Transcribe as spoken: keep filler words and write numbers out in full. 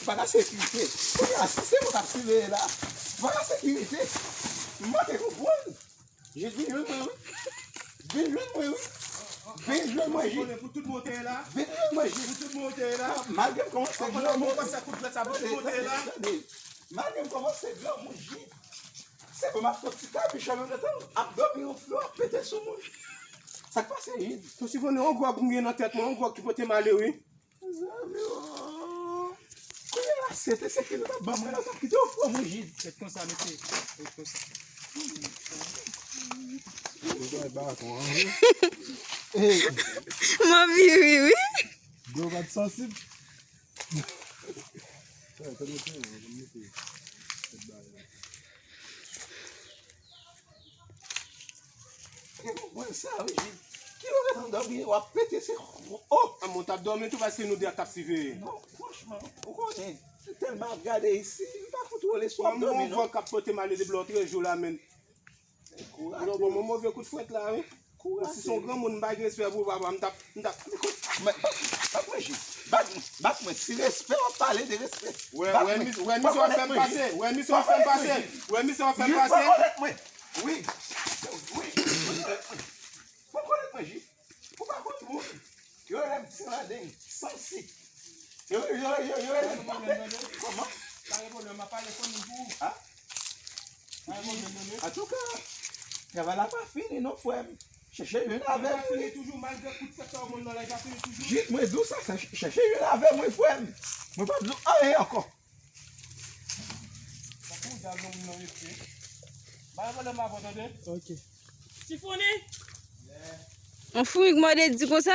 Pa ka sekirite. Kounye a, si se mwen k ap siveye la, pa ka sekirite. M manke konprann. Jis vin jwenn mwen, wi. Vin jwenn mwen, wi. Vin jwenn mwen, Jis. Pou tout monte la. Vin jwenn mwen, Jis. Pou tout monte la. Malgre m kòmanse granmoun. Tande, tande, tande. Malgre m kòmanse granmoun, Jis. Se pou m ap fè ti kabich an menm tan, ap dòmi yon flò, ap pete sou moun. Sa k pase, Jis? Tou si fò yon gwòg m gen nan tèt mwen, yon gwòg ki pote m ale, wi. Mezanmi, oh. Kounye a, se te se ki nou t ap ban mwen la, w t ap kite w pran mwen, Jis. Ret konsa, mesye. Ret konsa. Ou bay baton an, wi. Hey. M anvi ri, wi. Dlo pa t sansib. Hey, tande, tande, tande, tande. Mwen sa, wi, Jis. Ki ou ret an dòmi, w ap pete, se, oh! A, mwen t ap dòmi tou paske nou de a t ap siveye. Non, franchman, ou konnen, tèlman ap gade isi, m pa kontwole si w ap dòmi, non. Mwen vwa k ap pote m ale depi lòtrejou la, men. Kouraj. Bon, bon, mwen move kout fwèt la, wi. Kouraj. Si se yon granmoun, m pa gen respè pou papa, m t ap, m t ap. Bat mwen, Jis. Bat, bat mwen. Si respè, w ap pale de respè. Wè, wè, misye w ap fè m pase. Wè, misye w ap fè m pase. Wè, misye w ap fè m pase. Rekonèt mwen. Wi. Wi. Rekonèt mwen, Jis. Ou pa konn moun. Yo rele m Ti Landeng, sansib. Yo, yo, yo, yo rele m Pape. Kòman? Pa gen pwoblèm, m ap pale konnen pou ou. Ha? Pa gen pwoblèm, non, non. Antouka, travay la pa fini, non, frè m. Chèche jwenn avè m. Li pa fini toujou, malgre kout fwèt sa w monn nan la, li pa fini toujou. Jis mwen di w sa, sa, chèche jwenn avè m, wi, frè m. Mwen p ap di w anyen ankò. Sa pou w di a granmoun nan rete. Bay pwoblèm avan, tande? Ok. Ti Founi! On foumi k mòde di konsa.